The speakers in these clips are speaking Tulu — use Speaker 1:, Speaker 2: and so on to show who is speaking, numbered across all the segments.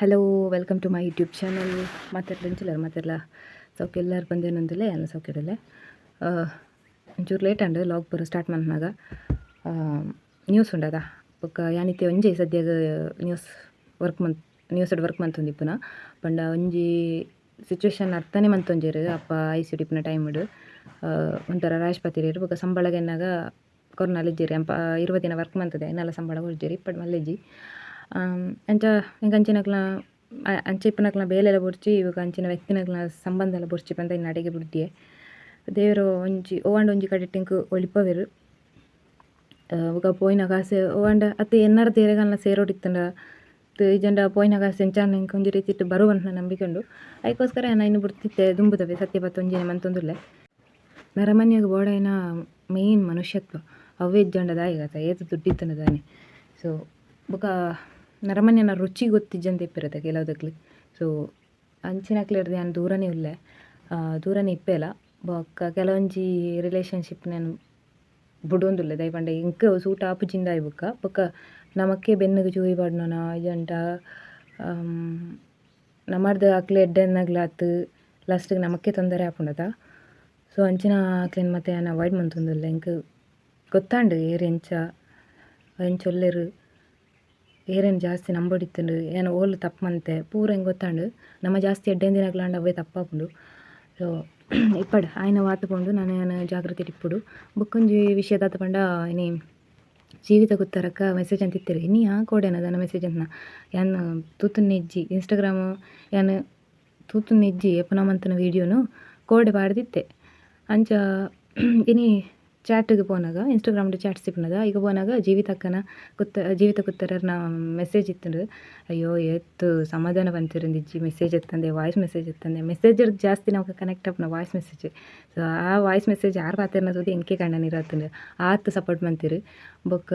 Speaker 1: Hello, welcome to my YouTube channel. ಮಾತೆರ್ಲ ಎಂಚಿಲ್ಲರ್ ಮಾತೆರ್ಲ ಸೌಖ್ಯ? ಎಲ್ಲರೂ ಬಂದೇನೊಂದಿಲ್ಲ, ಎಲ್ಲ ಸೌಖ್ಯಡಲ್ಲ. ಒಂಚೂರು ಲೇಟ್ ಆಂಡ್ ಲಾಗ್ ಪೂರ ಸ್ಟಾರ್ಟ್ ಮಲ್ಪುನಗ. ನ್ಯೂಸ್ ಉಂಡದ ಬೊಕ್ಕ ಯಾನಿತ್ತೆ ಒಂಜಿ ಸದ್ಯಗ್ ನ್ಯೂಸ್ ವರ್ಕ್ ಮನ್ ನ್ಯೂಸ್ ವರ್ಕ್ ಮಂತೊಂದಿಪ್ಪುನ ಪಂಡ ಒಂಜಿ ಸಿಚುವೇಶನ್ ಅರ್ಥನೇ ಮಂತೊಂಜೆರ್. ಅಪ್ಪ ಐಸಿಯು ಇಪ್ಪುನ ಟೈಮ್ಡ್ ಒಂಥರ ರ್ಯಾಶ್ ಪತ್ತಿರೇರ್. ಬೊಕ್ಕ ಸಂಬಳಗ್ ಎನ್ನಗ ಕೊರ್ನಾಲ್ ಇಜ್ಜೆರ್. ಅಂಪ 20 ದಿನ ವರ್ಕ್ ಮಂತುದೆ, ಐನಲ ಸಂಬಳ ಕೊರ್ಜೆರ್. ಇಪ್ಪಡ್ ಮಲ್ಲೆಜ್ಜಿ. ಅಂಚ ಎಂಕ್ ಅಂಚಿನಕ್ಲ್ನ ಅಂಚ ಇಪ್ಪುನಕ್ಲ್ನ ಬೇಲೆಲ ಬೊರ್ಚಿ, ಬೊಕ ಅಂಚಿನ ವ್ಯಕ್ತಿನಕ್ಲ್ನ ಸಂಬಂಧಲ ಬೊರ್ಚಿ ಪಂದ್ ಐನ್ ಅಡೆಗೆ ಬುಡ್ದಿಯೆ. ದೇವೆರ್ ಒಂಜಿ ಒವಾಂಡ ಒಂಜಿ ಕಡೆಟ್ ಎಂಕ್ ಒಳಿಪವೆರ್. ಬೊಕ ಪೋಯಿನ ಕಾಸ್ ಒವಾಂಡ ಅತ್ ಎನ್ನರ್ದ್ ಏರೆಗಾಂಡ್ಲ ಸೇರೊಡಿತ್ತುಂಡ ಇಜ್ಜಂಡ ಪೋಯಿನ ಕಾಸ್ ಎಂಚಾಂಡ ಎಂಕ್ ಒಂಜಿ ರೀತಿಟ್ ಬರು ಪನ್ಪಿನ ನಂಬಿಕೆ ಉಂಡು. ಐಕೋಸ್ಕರ ಯಾನ್ ಐನ್ ಬುಡ್ತಿತ್ತೆ. ದುಂಬುದವೆ ಸತ್ಯ ಪತ್ ಒಂಜೆನೆ ಮಂತೊಂದುಲ್ಲೆ. ನರಮನ್ಯಗ್ ಬೋಡಾಯಿನ ಮೈನ್ ಮನುಷ್ಯತ್ವ. ಅವ್ವೇ ಇಜ್ಜಂಡ ದಾಯೆಗ್ ಏತ್ ದುಡ್ಡು ಇತ್ತುಂಡ ದಾನೆ? ಸೊ ಬೊಕ ನರಮನ್ಯನ ರುಚಿ ಗೊತ್ತಿಜ್ಜಂದೆ ಇಪ್ಪೆರತೆ ಕೆಲವುದಕ್ಲು. ಸೊ ಅಂಚಿನಕ್ಲೆರ್ದ್ ಯಾನ್ ದೂರನೇ ಉಲ್ಲೆ, ದೂರನೇ ಇಪ್ಪೆಲ. ಬೊಕ್ಕ ಕೆಲವೊಂಜಿ ರಿಲೇಷನ್ಶಿಪ್ ಯಾನ್ ಬುಡೊಂದುಲ್ಲೆ. ದಾಯೆ ಪಂಡ ಎಂಕ್ ಅವು ಸೂಟ್ ಆಪುಜಿಂದಾಯಿ ಬೊಕ್ಕ ಬೊಕ್ಕ ನಮಕ್ಕೇ ಬೆನ್ನುಗು ಚೂರಿ ಪಾಡ್ನನ ಇಜ್ಜಂಡ ನಮರ್ದ್ ಅಕ್ಲು ಎಡ್ಡೆನ್ನಗ್ಲಾತ್ ಲಾಸ್ಟಿಗೆ ನಮಕ್ಕೇ ತೊಂದರೆ ಆಪುಂಡತ. ಸೊ ಅಂಚಿನ ಅಕ್ಲೆನ್ ಮಾತ ಯಾನ್ ಅವಾಯ್ಡ್ ಮಂತೊಂದುಲ್ಲೆ. ಎಂಕ್ ಗೊತ್ತಾಂಡ್ ಏರ್ ಎಂಚ ಎಂಚ ಉಲ್ಲೆರ್, ಏರೆನ್ ಜಾಸ್ತಿ ನಂಬೊಡಿತ್ತುಂಡು, ಯಾನ್ ಓಲು ತಪ್ಪು ಮಂತೆ ಪೂರ ಎಂಕ್ ಗೊತ್ತಾಂಡ್. ನಮ ಜಾಸ್ತಿ ಎಡ್ಡೆಂದಿನಕ್ಲಾಂಡ ಅವ್ವೇ ತಪ್ಪಾಪುಂಡು. ಸೊ ಇಪ್ಪಡ್ ಆಯ್ನ ವಾತ್ ಪೋಂಡು. ನನ ಯಾನ್ ಜಾಗ್ರತೆ ಇಪ್ಪೊಡು. ಬೊಕ್ಕೊಂಜಿ ವಿಷಯ ದಾದ ಪಂಡ, ಇನಿ ಜೀವಿತ ಗುತ್ತರಕ್ಕ ಮೆಸೇಜ್ ಅಂತಿತ್ತೆರ್. ಇನಿ ಆ ಕೋಡೆನ ದಾನ ಮೆಸೇಜ್ ಅಂತ್ನ ಯಾನ್ ತೂತುನ್ನೆ ಇಜ್ಜಿ. ಇನ್ಸ್ಟಾಗ್ರಾಮ್ ಯಾನ್ ತೂತುನ್ನೆ ಇಜ್ಜಿ. ಏಪನ ಮಂತುನ ವೀಡಿಯೋನು ಕೋಡೆ ಪಾಡ್ದಿತ್ತೆ. ಅಂಚ ಇನಿ ಚಾಟಿಗೆ ಪೋನಗ, ಇನ್ಸ್ಟಾಗ್ರಾಮ್ಡ್ ಚಾಟ್ಸ್ ಇಪ್ಪುನಗ ಈಗ ಪೋನಗ ಜೀವಿತಕ್ಕನ ಗುತ್ತ ಜೀವಿತ ಗುತ್ತರರ್ನ ಮೆಸೇಜ್ ಇತ್ತುಂಡು. ಅಯ್ಯೋ, ಏತ್ ಸಮಾಧಾನ ಪಂತೆರ್ ಇಜ್ಜಿ. ಮೆಸೇಜ್ ಎತ್ತಂದೆ, ವಾಯ್ಸ್ ಮೆಸೇಜ್ ಎತ್ತಂದೆ. ಮೆಸೇಜ್ ಜಾಸ್ತಿ ನಮಕ್ ಕನೆಕ್ಟ್ ಆಪುನ voice message. So ಆ ವಾಯ್ಸ್ ಮೆಸೇಜ್ ಆರ್ ಪಾತೆರ್ನ ತೂದು ಎಂಕೆ ಕಣ್ಣ ನೀರು ಆತುಂಡು. ಆತ್ ಸಪೋರ್ಟ್ ಮಂತೆರ್. ಬೊಕ್ಕ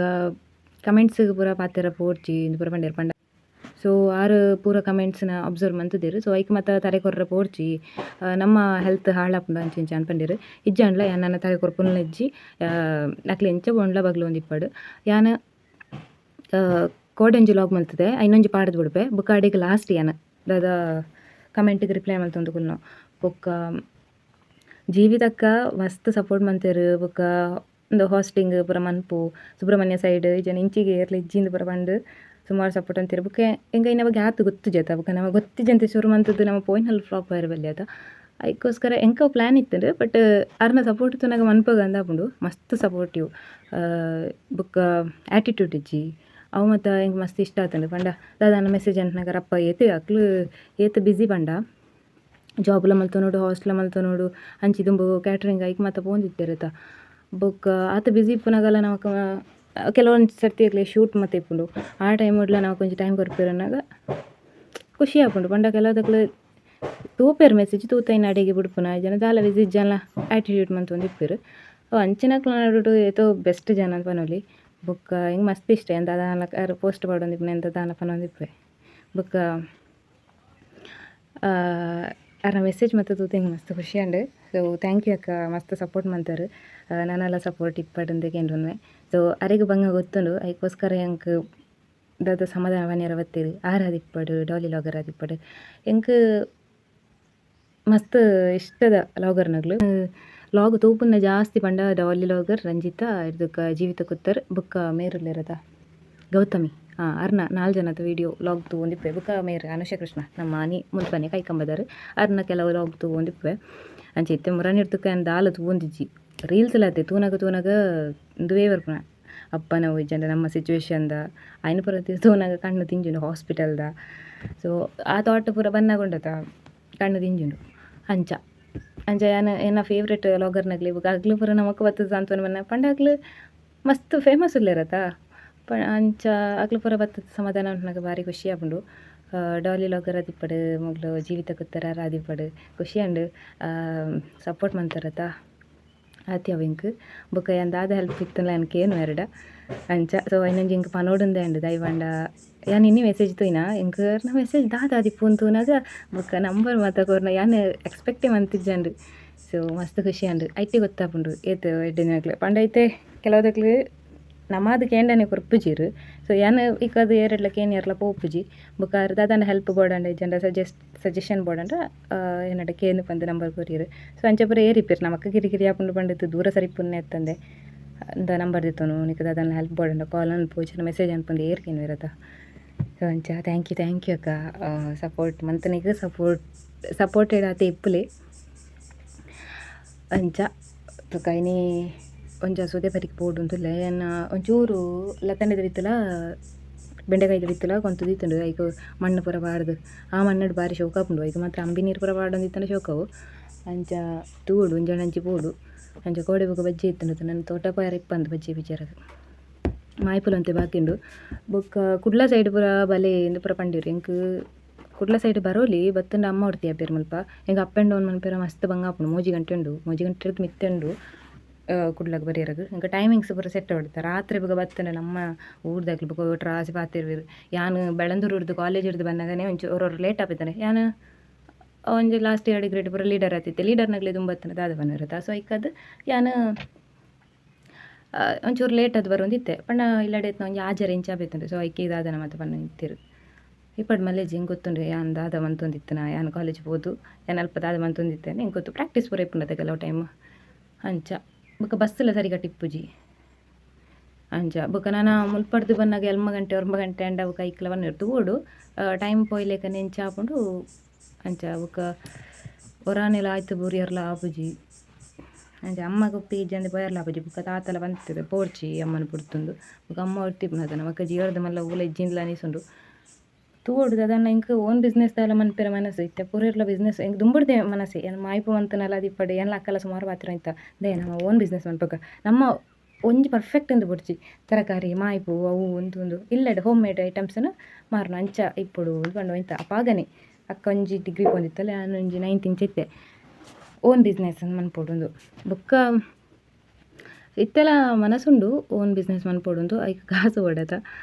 Speaker 1: ಕಮೆಂಟ್ಸ್ ಪೂರ ಪಾತೆರ ಪೋಡ್ಚಿ ಇಂದ್ ಪೂರ ಪಂಡೆರ್. ಪಂಡ ಸೊ ಆರ್ ಪೂರ ಕಮೆಂಟ್ಸ್ನ ಅಬ್ಸರ್ವ್ ಮಂತುದೆರ್. ಸೊ ಐಕ್ ಮಾತ ತರೆ ಕೊರ್ರೆ ಪೋಡ್ಚಿ, ನಮ್ಮ ಹೆಲ್ತ್ ಹಾಳಾಪುಂಡು, ಅಂಚ ಇಂಚ ಪಂಡೆರ್. ಇಜ್ಜಾಂಡ್ಲ ಯಾನ್ ನನ ತರೆ ಕೊರ್ಪುನಲ ಇಜ್ಜಿ. ಅಕ್ಲ್ ಎಂಚ ಪೋಂಡ್ಲ ಬಗ್ಲೊಂದಿಪ್ಪಡ್. ಯಾನ್ ಕೋಡೆ ಒಂಜಿ ಲಾಗ್ ಮಲ್ತುದೆ, ಐನೊಂಜಿ ಪಾಡ್ದ್ ಬುಡ್ಪೆ. ಬೊಕ್ಕ ಅಡೆಗ್ ಲಾಸ್ಟ್ ಯಾನ್ ದಾದ ಕಮೆಂಟ್ಗ್ ರಿಪ್ಲೈ ಮಲ್ತೊಂದು ಕುಲ್ನ. ಬೊಕ್ಕ ಜೀವಿತಕ್ಕ ಮಸ್ತ್ ಸಪೋರ್ಟ್ ಮಂತೆರ್. ಬೊಕ್ಕ ಉಂದು ಹಾಸ್ಟಿಂಗ್ ಪೂರ ಮನ್ಪು, ಸುಬ್ರಹ್ಮಣ್ಯ ಸೈಡ್ ಇಜ್ಜಂಡ ಇಂಚಿಗೆ ಏರ್ಲ ಇಜ್ಜಿಂದ್ ಪೂರ ಪಂದ್ ಸುಮಾರು ಸಪೋರ್ಟ್ ಅಂತೆರ್. ಬೊಕ್ಕ ಎಂಕ್ ಐನ ಬಗ್ಗೆ ಆತ್ ಗೊತ್ತುಜಿ ಅತ. ಬೊಕ್ಕ ನಮ ಗೊತ್ತಿಜ್ಜಂತೆ ಶುರು ಮಂತುದು ನಮ ಪೋಯಿನಲ್ ಫ್ಲಾಪ್ ಆಯೆರೆ ಬಲ್ಲಿ ಅತ. ಐಕೋಸ್ಕರ ಎಂಕ್ ಅವು ಪ್ಲ್ಯಾನ್ ಇತ್ತುಂಡು. ಬಟ್ ಅರ್ನ ಸಪೋರ್ಟ್ ತೂನಗ ಮನ್ಪುಗ ಅಂದ್ ಮಸ್ತ್ ಸಪೋರ್ಟಿವ್. ಬೊಕ್ಕ ಆಟಿಟ್ಯೂಡ್ ಇಜ್ಜಿ. ಅವು ಮಾತ ಎಂಕ್ ಮಸ್ತ್ ಇಷ್ಟ ಆತುಂಡು. ಪಂಡ ದಾದಾನ ಮೆಸೇಜ್ ಅಂತ್ನಗ ರಪ್ಪ ಏತ್ ಅಕ್ಲು ಏತ್ ಬ್ಯುಸಿ ಪಂಡ, ಜಾಬ್ಲ ಮಲ್ತೊನೊಡು, ಹಾಸ್ಟ್ಲ ಮಲ್ತೊನೊಡು, ಅಂಚಿ ದುಂಬು ಕ್ಯಾಟ್ರಿಂಗ್ ಐಕ್ ಮಾತ ಪೋವೊಂದಿತ್ತೆರ್ ಅತ. ಬೊಕ್ಕ ಆತ್ ಬ್ಯುಸಿ ಇಪ್ಪುನಗಲ ನಮಕ್ ಕೆಲವೊಂಜಿ ಸರ್ತಿ ಅಕ್ಲೆ ಶೂಟ್ ಮಾತ ಇಪ್ಪುಂಡು. ಆ ಟೈಮುಡ್ಲ ನಮಕ್ ಒಂಜಿ ಟೈಮ್ ಕೊರ್ಪೆರ್ ಅನ್ನಗ ಖುಷಿ ಆಪುಂಡು. ಪಂಡ ಕೆಲವುದಕ್ಲು ತೂಪೆರ್ ಮೆಸೇಜ್, ತೂತ ಐನ್ ಅಡೆಗೆ ಬುಡ್ಪುನ ಇಜ್ಜಂಡ ದಾಲ ಬ್ಯುಸಿ ಇಜ್ಜಂಡ ಆಟಿಟ್ಯೂಡ್ ಮಂತೊಂದು ಇಪ್ಪೆರ್. ಅವು ಅಂಚಿನಕ್ಲ್ನ ನಡುಟು ಏತೋ ಬೆಸ್ಟ್ ಜನ ಪನೊಲಿ. ಬೊಕ್ಕ ಎಂಕ್ ಮಸ್ತ್ ಇಷ್ಟ. ಯಾನ್ ದಾದಾಂಡಲ ಪೋಸ್ಟ್ ಪಾಡೊಂದಿಪ್ಪುನ, ಎಂತ ದಾಲ ಪನೊಂದಿಪ್ಪೆ. ಬೊಕ್ಕ ಅರ್ನ ಮೆಸೇಜ್ ಮಾತ ತೂದು ಎಂಕ್ ಮಸ್ತ್ ಖುಷಿ ಆಂಡ್. So thank you ಅಕ್ಕ, ಮಸ್ತ್ ಸಪೋರ್ಟ್ ಮಂತರ್. ನನಲ ಸಪೋರ್ಟ್ ಇಪ್ಪಡ್ ಕೇಂಡೊನ್ವೆ. ಸೊ ಅರೆಗ್ ಬಂಗ ಗೊತ್ತುಂಡು. ಐಕೋಸ್ಕರ ಎಂಕ್ ದಾದ ಸಮಾಧಾನ ಪನಿಯೆರೆ ಬತ್ತೆರ್. ಆರ್ ಆದಿಪ್ಪಡ್, ಡಾಲಿ ಲಾಗರ್ ಆದಿಪ್ಪಡ್, ಎಂಕ್ ಮಸ್ತ್ ಇಷ್ಟದ ಲಾಗರ್ನಕ್ಲು. ಲಾಗ್ ತೂಪುನ ಜಾಸ್ತಿ ಪಂಡ ಡಾಲಿ ಲಾಗರ್, ರಂಜಿತಾ, ಬೊಕ್ಕ ಜೀವಿತ ಕುತ್ತರ್, ಬೊಕ್ಕ ಮೇರ್ ಉಲ್ಲೆರ್ ಗೌತಮಿ. ಅರ್ನ ನಾಲ್ ಜನದ ವೀಡಿಯೋ ಲಾಗ್ ತೂವೊಂದಿಪ್ಪೆ. ಬೊಕ್ಕ ಮೇರ್ ಅನುಷ ಕೃಷ್ಣ, ನಮ್ಮ ಅನಿ ಮುಲ್ಪನೆ ಕೈಕಂಬದರ್, ಅರ್ನ ಕೆಲವು ಲಾಗ್ ತೂವೊಂದಿಪ್ಪೆ. ಅಂಚ ಇತ್ತೆ ಮುರನಿರ್ದುಕ್ಕ ಯಾನ್ ದಾಲ ತೂವೊಂದಿಜ್ಜಿ. ರೀಲ್ಸ್ ಲ ಅತೆ ತೂನಗ ತೂನಗ ಉಂದುವೇ ಬರ್ಪುನ, ಅಪ್ಪನ ಇಜ್ಜಂಡ ನಮ್ಮ ಸಿಚುವೇಶನ್ದ. ಐನ್ ಪೂರ ತೂನಗ ಕಣ್ಣು ದಿಂಜುಂಡು, ಹಾಸ್ಪಿಟಲ್ದ. ಸೊ ಆ ಥಾಟ್ ಪೂರ ಬನ್ನಗ ಉಂಡತ ಕಣ್ಣು ದಿಂಜುಂಡು. ಅಂಚ ಅಂಚ ಯಾನ್ ಎನ್ನ ಫೇವ್ರೇಟ್ ಲಾಗರ್ನಕ್ಲೆ. ಬೊಕ್ಕ ಅಕ್ಲು ಪೂರ ನಮಕ್ ಬತ್ತುದು ಸಾಂತ್ವನ ಪನ್ನ ಪಂಡ ಅಕ್ಲು ಮಸ್ತ್ ಫೇಮಸ್ ಉಲ್ಲೆರತ. ಅಂಚ ಅಕ್ಲು ಪೂರ ಬತ್ತುದು ಸಮಾಧಾನ ಮನ್ಪುನಗ ಬಾರಿ ಖುಷಿ ಆಪುಂಡು. ಡಾಲಿ ಲಾಗರ್ ಆದಿಪ್ಪಡ್, ಮೊಗ್ಲು ಜೀವಿತ ಕುತ್ತರ್ ಆದಿಪ್ಪಡ್, ಖುಷಿ ಆಂಡ್. ಸಪೋರ್ಟ್ ಮಂತೆರತ, ಆತೆ ಅವು ಎಂಕ್. ಬೊಕ್ಕ ಯಾನ್ ದಾದ ಹೆಲ್ಪ್ ಇತ್ತುಂಡಲ ಯಾನ್ ಕೇನುವೆ ಅರೆಡ. ಅಂಚ ಸೊ ಐನೊಂಜಿ ಎಂಕ್ ಪನೊಡುಂದೇ ಆಂಡ್. ದಾಯೆ ಪಂಡ ಯಾನ್ ಇನಿ ಮೆಸೇಜ್ ತೂಯಿನ. ಎಂಕ್ ಅರ್ನ ಮೆಸೇಜ್ ದಾದ ಆದಿಪ್ಪು ತೂನಗ ಬೊಕ್ಕ ನಂಬರ್ ಮಾತ ಕೊರ್ನ ಯಾನ್ ಎಕ್ಸ್ಪೆಕ್ಟೇ ಮಂತಿಜ್ಜಂಡ್. ಸೊ ಮಸ್ತ್ ಖುಷಿ ಆಂಡ್. ಐಟೇ ಗೊತ್ತಾಪುಂಡು ಏತ್ ಎಡ್ಡೆನಕ್ಲು ಪಂಡ. ಇತ್ತೆ ಕೆಲವುದಕ್ಲು ನಮಾದ ಕೇಂಡನೆ ಕೊರ್ಪುಜೀರು. ಸೊ ಯಾನ್ ಇಕ್ಕದು ಏರೆಡ್ಲ ಕೇನಿಯರ್ಲ ಪೋಪುಜಿ. ಬೊಕ ದಾದಾಂಡ ಹೆಲ್ಪ್ ಬೋಡಂಡ ಇಜ್ಜಂಡ ಸಜೆಷನ್ ಬೋಡಂಡ ಏನಡ ಕೇನು ಪಂದ್ ನಂಬರ್ ಕೊರಿಯೆರ್. ಸೊ ಅಂಚ ಪೂರ ಏರಿಪೆರ್ ನಮಕ್ ಕಿರಿ ಕಿರಿ ಆಪುಂಡು ಪಂಡುದು ದೂರ ಸರಿಪುನ್ನೆ ಅತ್ತಂದೆ ಇಂದ ನಂಬರ್ ದೆತ್ತೊನು ನಿಕ್ ದಾದಾಂಡ ಹೆಲ್ಪ್ ಬೋಡಂಡ ಕಾಲ್ ಅನ್ಪು ಇಜ್ಜಂಡ ಮೆಸೇಜ್ ಅನ್ಪುಂದು ಏರ್ ಕೇನುವೆರತ. ಸೊ ಅಂಚ thank you thank you ಅಕ್ಕ ಸಪೋರ್ಟ್ ಮಂತನಿಗೆ ಸಪೋರ್ಟ್ ಸಪೋರ್ಟೆಡ್ ಆತೆ ಇಪ್ಪುಲೆ. ಅಂಚ ಬೊಕ ಇನಿ ಒಂಜ ಸುದೆ ಬರಿಕ್ ಪೋಡುಂದುಲ್ಲೆ ಎನ್ನ ಒಂಚೂರು ಲತ್ತಂಡೆದ ಬಿತ್ತುಲ ಬೆಂಡೆಕಾಯಿದ ಬಿತ್ತುಲ ಕೊಂತುದಿತ್ತುಂಡು ಐಕ್ ಮಣ್ಣು ಪೂರ ಪಾಡ್ದು ಆ ಮಣ್ಣುಡು ಬಾರಿ ಶೋಕು ಆಪುಂಡು ಐಕ್ ಮಾತ್ರ ಅಂಬಿ ನೀರು ಪೂರ ಪಾಡೊಂದಿತ್ತುಂಡ ಶೋಕವು. ಅಂಚ ತೂವೊಡು ಒಂಜಾಣ ಅಂಚಿ ಪೋಡು. ಅಂಚ ಕೋಡೆ ಬೊಕ ಬಜ್ಜಿ ಇತ್ತುಂಡು ನನ ತೋಟ ಪೋಯೆರೆ ಇಪ್ಪಂದು ಬಜ್ಜಿ ಬಿಚಾರಗ್ ಮಾಯ್ಪುಲ ಒಂತೆ ಬಾಕಿ ಉಂಡು. ಬೊಕ್ಕ ಕುಡ್ಲ ಸೈಡ್ ಪೂರ ಬಲೆ ಇಂದು ಪೂರ ಪಂಡೆರ್ ಎಂಕ್ ಕುಡ್ಲ ಸೈಡ್ ಬರೋಲಿ ಬತ್ತುಂಡ ಅಮ್ಮ ಒರ್ತಿ ಆಪೆರ್ ಮುಲ್ಪ ಎಂಕ್ up and down ಮನ್ಪೆರೆ ಮಸ್ತ್ ಬಂಗ ಆಪುಂಡು 3 ಗಂಟೆ ಉಂಡು 3 ಗಂಟೆರ್ದ್ ಮಿತ್ತೆ ಉಂಡು ಕುಡ್ಲಗ್ ಬರಿಯೆರೆಗ್. ಎಂಕ್ ಟೈಮಿಂಗ್ಸ್ ಪೂರ ಸೆಟ್ ಆವೊಡು ರಾತ್ರೆ ಬೊಕ ಬತ್ತುಂಡ ನಮ್ಮ ಊರ್ದಕ್ಲು ಬೊಕ ಒಟ್ರಾಸಿ ಪಾತೆರುವೆರ್. ಯಾನ್ ಬೆಳಂದೂರುರ್ದು ಕಾಲೇಜ್ ಬನ್ನಗನೆ ಒಂಚೂರು ಒರೊರ ಲೇಟ್ ಆಪಿತ್ತನೆ ಯಾನ್ ಒಂಜಿ last year degree ಪೂರ ಲೀಡರ್ ಆತಿತ್ತೆ ಲೀಡರ್ನಕ್ಲೆ ದುಂಬು ಬತ್ತುಂಡ ದಾದ ಪನ್ಪೆರತ. ಸೊ ಐಕಾದ್ ಯಾನ್ ಒಂಚೂರು ಲೇಟ್ ಆದ್ ಬರೊಂದಿತ್ತೆ ಪಂಡ ಇಲ್ಲಡೆ ಇತ್ತಿನ ಒಂಜಿ ಆಜರೆ ಇಂಚ ಆಪಿತ್ತುಂಡು. ಸೊ ಐಕೆ ದಾದನ ಮಾತ ಪನೊಂದಿತ್ತೆರ್. ಇಪ್ಪಡ್ ಮಲ್ಲೆಜ್ಜಿ ಎಂಕ್ ಗೊತ್ತುಂಡು ಯಾನ್ ದಾದ ಮಂತೊಂದಿತ್ತಿನ ಯಾನ್ ಕಾಲೇಜ್ ಪೋದು ಯಾನ್ ಅಲ್ಪ ದಾದ ಮಂತೊಂದಿತ್ತೇನೆ ಎಂಕ್ ಗೊತ್ತು ಪ್ರಾಕ್ಟೀಸ್ ಪೂರ ಇಪ್ಪುಂಡತೆ ಕೆಲವು ಟೈಮ್. ಅಂಚ ಬೊಕ ಬಸ್ಸುಲ ಸರಿಕಟ್ಟ್ ಇಪ್ಪುಜಿ. ಅಂಚ ಬೊಕ ನನ ಮುಲ್ಪಡ್ದು ಬನ್ನಗ 8 ಗಂಟೆ 9 ಗಂಟೆ ಆಂಡ ಬೊಕ ಐಕ್ಲ ಬನ್ನೆರ್ ತೂವೊಡು ಟೈಮ್ ಪೋಯಿಲೆಕನೆ ಎಂಚ ಆಪುಂಡು. ಅಂಚ ಬೊಕ ಒರಾನೆಲ ಆಯ್ತು ಬೂರಿಯರ್ಲ ಆಪುಜಿ. ಅಂಚ ಅಮ್ಮಗ್ ಒಪ್ಪಿಗೆ ಇಜ್ಜಂದೆ ಪೋಯೆರ್ಲ ಆಪುಜಿ. ಬೊಕ ತಾತಲ ಪಂತೆರ್ ಪೋಡ್ಚಿ ಅಮ್ಮನ ಬುಡ್ತುಂದು. ಬೊಕ ಅಮ್ಮ ಒರ್ತಿ ಇಪ್ಪುನತನ ಬೊಕ ಜೀವನದ ಮಲ್ಲ ಒವ್ಲ ಇಜ್ಜಿಂದ್ಲ ಅನಿಸುಂಡು. ತೂವೊಡು ದಾದಾಂಡ ಎಂಕ್ ಓನ್ ಬಿಸ್ನೆಸ್ ದಾಲ ಮನ್ಪೆರೆ ಮನಸ್ಸು ಇತ್ತೆ ಪೂರೆರ್ಲ ಬಿಸ್ನೆಸ್ ಎಂಕ್ ದುಂಬುಡ್ದೆ ಮನಸ್ಸೆ ಯಾನ್ ಮಾಯ್ಪು ಮಂತುನಲ ಅದಿಪ್ಪಡ್ ಯಾನ್ಲ ಅಕ್ಕಲ ಸುಮಾರು ಪಾತೆರ ಇತ್ತ ದೇ ನಮ ಓನ್ ಬಿಸ್ನೆಸ್ ಮನ್ಪುಗ ನಮ್ಮ ಒಂಜಿ ಪರ್ಫೆಕ್ಟ್ ಇಂದು ಬೊಡ್ಚಿ ತರಕಾರಿ ಮಾಯ್ಪು ಅವು ಉಂದು ಉಂದು ಇಲ್ಲಡ್ ಹೋಮ್ ಮೇಡ್ ಐಟಮ್ಸ್ನು ಮಾರುನ ಅಂಚ ಇಪ್ಪೊಡು ಇಂದ್ ಪಂಡ ಇಂತ ಅಪಾಗನೆ ಅಕ್ಕ ಒಂಜಿ ಡಿಗ್ರಿ ಪೋಂದಿತ್ತಲ್ ಯಾನ್ ಒಂಜಿ 9th ಇಂಚ ಇತ್ತೆ ಓನ್ ಬಿಸ್ನೆಸ್ ಮನ್ಪೊಡುಂದು. ಬೊಕ್ಕ ಇತ್ತೆಲ ಮನಸ್ಸುಂಡು ಓನ್ ಬಿಸ್ನೆಸ್ ಮನ್ಪೊಡುಂದು ಐಕ್ ಕಾಸು ಬೋಡತ.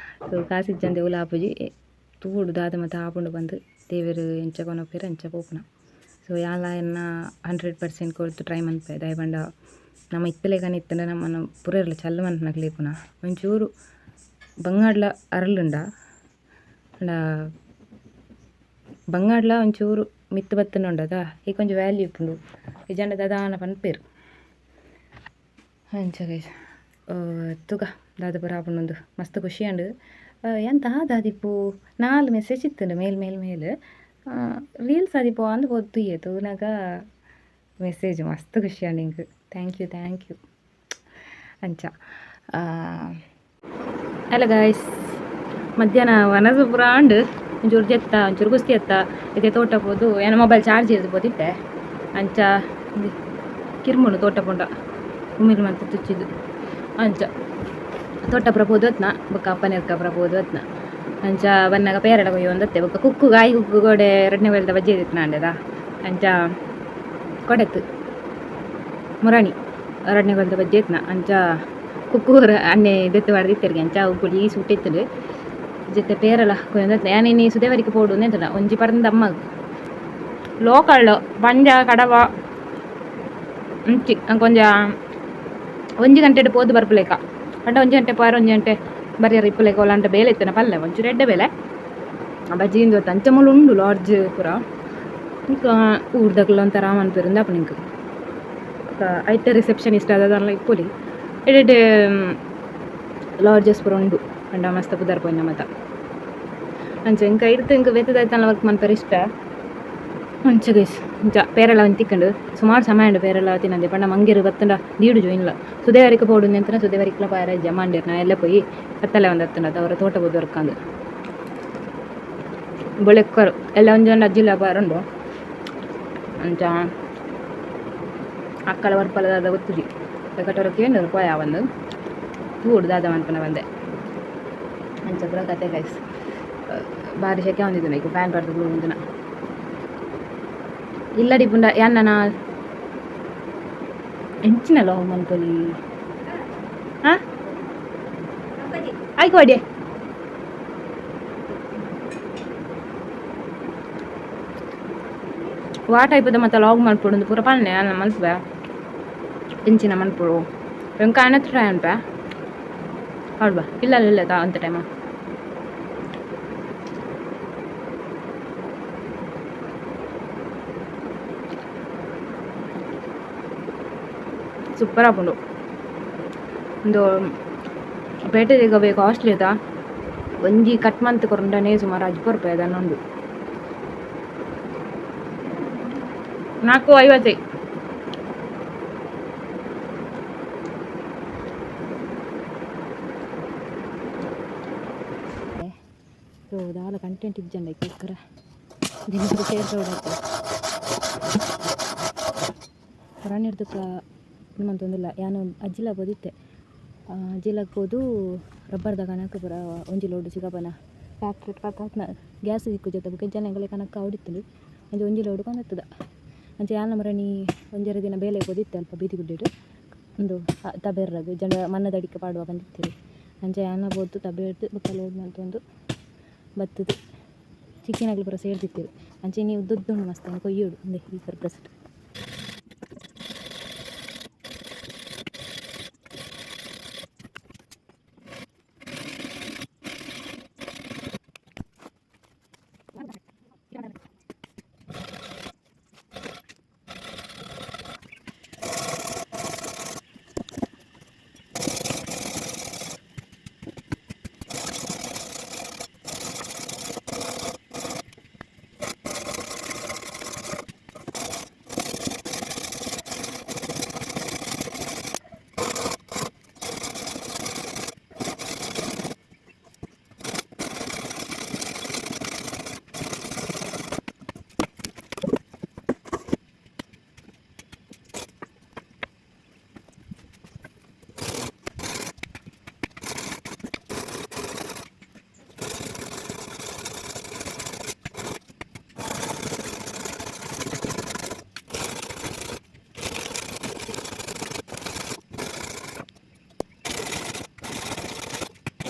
Speaker 1: ಸೊ ಕಾಸು ಇಜ್ಜಂದೆ ಒವ್ಲ ಆಪುಜಿ. ತೂವೊಡು ದಾದ ಮಾತ ಆಪುಂಡು ಪಂದ್ ದೇವೆರ್ ಎಂಚ ಕೊನೊಪೆರ್ ಅಂಚ ಪೋಪುನ. ಸೊ ಯಾನ್ಲ ಎನ್ನ 100% ಕೊರ್ದು ಟ್ರೈ ಮನ್ಪೆ ದಾಯೆ ಪಂಡ ನಮ ಇತ್ತಲೆಕನೆ ಇತ್ತುಂಡ ನಮನ ಪೂರೆರ್ಲ ಚಲ್ಲು ಮನ್ಪುನಕ್ಲೆ ಇಪ್ಪುನ ಒಂಚೂರು ಬಂಗಾಡ್ಲ ಅರಳುಂಡ ಪಂಡ ಬಂಗಾಡ್ಲ ಒಂಚೂರು ಮಿತ್ತ್ ಬತ್ತುಂಡ ಉಂಡತ ಐಕ್ ಒಂಜಿ ವ್ಯಾಲ್ಯೂ ಇಪ್ಪುಂಡು ಇಜ್ಜಾಂಡ ದಾದಾನ ಪನ್ಪೆರ್. ಅಂಚ ಗೈಸ್ ತೂಕ ದಾದ ಪೂರ ಆಪುಂಡು ಮಸ್ತ್ ಖುಷಿ ಆಂಡ್. ಯಾನ್ ದಾದ ಆದಿಪ್ಪು 4 ಮೆಸೇಜ್ ಇತ್ತುಂಡು ಮೇಲ್ ಮೇಲ್ ಮೇಲ್ ರೀಲ್ಸ್ ಆದಿಪ್ಪು ಅಂದ್ ಪೋದು ತೂಯೆ ತೂನಗ ಮೆಸೇಜ್ ಮಸ್ತ್ ಖುಷಿ ಆಂಡ್ ಎಂಕ್ thank you thank you. ಅಂಚ ಹಲೋ ಗಾಯ್ಸ್ ಮಧ್ಯಾಹ್ನ ವನಸು ಪೂರ ಆಂಡ್ ಒಂಚೂರು ಜೆತ್ತ ಒಂಚೂರು ಕುಸ್ತಿ ಎತ್ತ ಇತ್ತೆ ತೋಟ ಪೋದು ಏನ ಮೊಬೈಲ್ ಚಾರ್ಜ್ ಇರ್ದು ಪೋದಿತ್ತೆ. ಅಂಚ ಕಿರ್ಮುಂಡು ತೋಟ ಪೋಂಡ ಉಮಿಲ್ ಮಂತ್ ತುಚ್ಚಿದ್ದು. ಅಂಚ ತೋಟ ಪೂರ ಪೋದು ಅತ್ನ ಬೊಕ್ಕ ಅಪ್ಪನೆರ್ಕ ಪೂರ ಪೋದು ಅತ್ನ. ಅಂಚ ಬನ್ನಗ ಪೇರಡ ಕೊಯ್ಯೊಂದತ್ತೆ ಬೊಕ್ಕ ಕುಕ್ಕು ಗಾಯಿ ಕುಕ್ಕು ಗೋಡೆ ರಡ್ನೆ ವೇಳ್ದ ಬಜ್ಜಿ ಇತ್ತಿನಾಂಡೆದ. ಅಂಚ ಕೊಡೆತ್ತು ಮುರಾಣಿ ರಡ್ನೆ ವೇಳ್ದ ಬಜ್ಜಿ ಇತ್ನ. ಅಂಚ ಕುಕ್ಕು ಅಣ್ಣೆ ದೆತ್ತು ಪಾಡ್ದಿತ್ತೆರ್ಗೆ ಅಂಚ ಅವು ಪುಳಿ ಸೂಟ್ ಇತ್ತುಂಡು ಜೊತೆ ಪೇರಲ ಕೊಯ್ಯೊಂದತ್ನ. ಯಾನ್ ಇನಿ ಸುದೇವರಿಗೆ ಪೋಡು ನೆಂತುಂಡ ಒಂಜಿ ಪರ್ಂದ್ ಅಮ್ಮಗ್ ಲೋಕಲ್ ಪಂಜ ಕಡವ ಅಂಚಿ ಅಂಕೊಂಜ 1 ಗಂಟೆಡ್ ಪೋದು ಬರ್ಪುಲೆಕ ಪಂಡ 1 ಗಂಟೆ ಪೋಯೆರೆ 1 ಗಂಟೆ ಬರಿಯೆರೆ ಇಪ್ಪುಲೆಕ ಒಲಾಂಡ ಬೇಲೆ ಇತ್ತುಂಡ ಪಲ್ಲೆ ಒಂಚೂರು ಎಡ್ಡೆ ಬೇಲೆ ಬಜ್ಜಿ ಇಂದು ಅಂಚ ಮೂಲು ಉಂಡು ಲಾಡ್ಜ್ ಪೂರ ಇಂಕ ಊರ್ದಕ್ಲ್ ಒಂಥರ ಮನ್ಪೆರ್ ಉಂದಾಪುಂಡು ಎಂಕ್ ಐತ ರಿಸೆಪ್ಷನಿಸ್ಟ್ ದಾದಾನ್ಲ ಇಪ್ಪೊಲಿ ಎಡ್ಡೆ ಲಾಡ್ಜಸ್ ಪೂರ ಉಂಡು ಪಂಡ ಮಸ್ತ್ ಪುದರ್ ಪೋಯಿನ ಮಾತ. ಅಂಚ ಎಂಕ್ ಐಡ್ದ್ ಎಂಕ್ ಬೇತೆ ದಾಯ್ತಲ ವರ್ಕ್ ಮನ್ಪೆರೆ ಇಷ್ಟ. ಅಂಚ ಗೈಸ್ ಅಂಚ ಪೇರಲ ಒಂಜಿ ತಿಕ್ಕುಂಡು ಸುಮಾರು ಸಮಯ ಉಂಡು ಪೇರಲ ತಿನಂದೆ ಪಂಡ ಮಂಗೆರ್ ಬತ್ತುಂಡ ದೀಡು ಜೋಯಿನ್ಲ ಸುದೇವರಿಕ ಪೋಡು ಎಂತನ ಸುದೇವರಿಕ್ಲ ಪೋಯೆರೆ ಇಜ್ಜಿ ಅಮ್ಮಾಂಡೆರ್ ನಾ ಎಲ್ಲೆ ಪೋಯಿ ಕತ್ತಲೆ ಒಂದ್ ಅತ್ತುಂಡ ಅವರ ತೋಟ ಪೋದು ವರ್ಕಂದು ಬೊಳೆಕ್ಕರು ಎಲ್ಲ ಒಂಜೊಂದು ಅಜ್ಜಿಲ ಪೋಯೆರೆ ಉಂಡು. ಅಂಚ ಅಕ್ಕಳ ವರ್ಪಲ ದಾದ ಗೊತ್ತುಜಿ ಕಟೋರ ಕೇಂದ್ರ ಪೋಯ ಬಂದು ತೂಡು ದಾದ ಮನ್ಪುನ ಬಂದೆ. ಅಂಚ ಪೂರ ಕತೆ ಗೈಸ್. ಬಾರಿ ಶೆಕೆ ಆವೊಂದಿತ್ತುಂಡು ಐಕ್ ಫ್ಯಾನ್ ಪಾಡ್ದ್ ಕುಲ್ಲೊಂದಿನ ಇಲ್ಲಡಿ ಪುಂಡ ಯಾನ್ ನನ ಎಂಚಿನ ಲಾಗ್ ಮನ್ಪೊಲಿ ಹಾ ಐಕ್ ವಾಡಿಯೆ ವಾ ಟೈಪದ ಮಾತ ಲಾಗ್ ಮನ್ಪೊಡು ಪೂರ ಪನ್ಲೆ ಯಾನ್ ಮನ್ಪುವೆ ಎಂಚಿನ ಮನ್ಪೊಡು ಎಂಕ್ ಆಯನ ಟ್ರೈ ಮನ್ಪೆ. ಪಾಡ್ಬಾ ಇಲ್ಲ ಇಲ್ಲ ತಾ ಅಂತ ಟೈಮ. ಸೂಪರ್ ಆಪುಂಡು. ಒಂದು ಪೇಟೆದಿಗವೇ ಕಾಸ್ಟ್ಲಿ ಅದ. ಒಂಜಿ ಕಟ್ ಮಂತ್ ಕೊರಂಡನೆ ಸುಮಾರು 10 ರೂಪಾಯಿ ಅದನ್ನೊಂದು 4.50. ಸೊ ದಾಲ ಕಂಟೆಂಟ್ ಇಜ್ಜಂಡ ಐಕ್ಕೋಸ್ಕರ ದಿನದ ಸೇರ್ಸೋಡತ್ತೆ ಹೊರನಿರ್ದಕ್ಕ ನಿಮ್ಮಂತೊಂದಿಲ್ಲ. ಯಾನು ಅಜ್ಜಿಲ ಬೋದಿತ್ತೆ, ಅಜ್ಜಿಲಾಗ ಪೋದು ರಬ್ಬರ್ದ ಕಣಕ್ ಪೂರ ಒಂಜಿ ಲೋಡು ಚಿಕ್ಕಪ್ಪನ ಫ್ಯಾಕ್ಟ್ರಿ ಪತ್ತ ಗ್ಯಾಸ್ ದಿಕ್ಕು ಜೊತೆ ಬೊಕ ಜನಗಳ ಕಣಕ್ ಆವಡಿತ್ತುಂಡು. ಅಂಚ ಒಂಜಿ ಲೋಡು ಕೊಂದತ್ತದ. ಅಂಚ ಯಾನ ಮರಣಿ ಒಂಜರೆ ದಿನ ಬೇಲೆ ಪೋದಿತ್ತೆ ಅಲ್ಪ ಬೀದಿ ಗುಡ್ಡೆಡ್ ಉಂದು ತಬೇರ್ರಗ್ ಜನ ಮಣ್ಣದಡಿಕೆ ಪಾಡುವ ಬಂದಿತ್ತೀರಿ. ಅಂಚ ಯಾನ ಪೋದು ತಬೇರ್ದು ಬೊಕ ಲೋಡ್ ಮಂತೊಂದು ಬತ್ತದು ಚಿಕ್ಕಿನಾಗ್ಲು ಪೂರ ಸೇರ್ದಿತ್ತೆರ್. ಅಂಚ ಇನಿ ಉದ್ದುದ್ದುಂಡು ಮಸ್ತ್ ಕೊಯ್ಯೋಡು ಉಂದೆ ಈ ಪರ್ಪಸ್.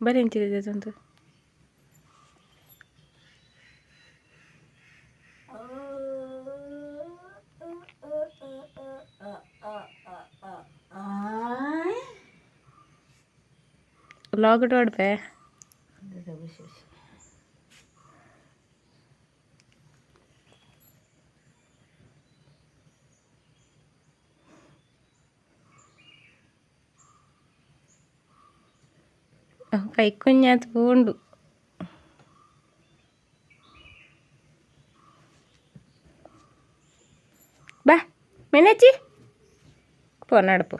Speaker 2: ಬರೀ ಎಂಚಿದೆ ತಂತು. ಲಾಗ್ ಹೊಡ್ಬೆ. ಕೈಕುഞ്ഞಾತ್ ಪೋಂಡು. ಬಾ ಮೆನಚಿ ಪೋ ನಡಪು.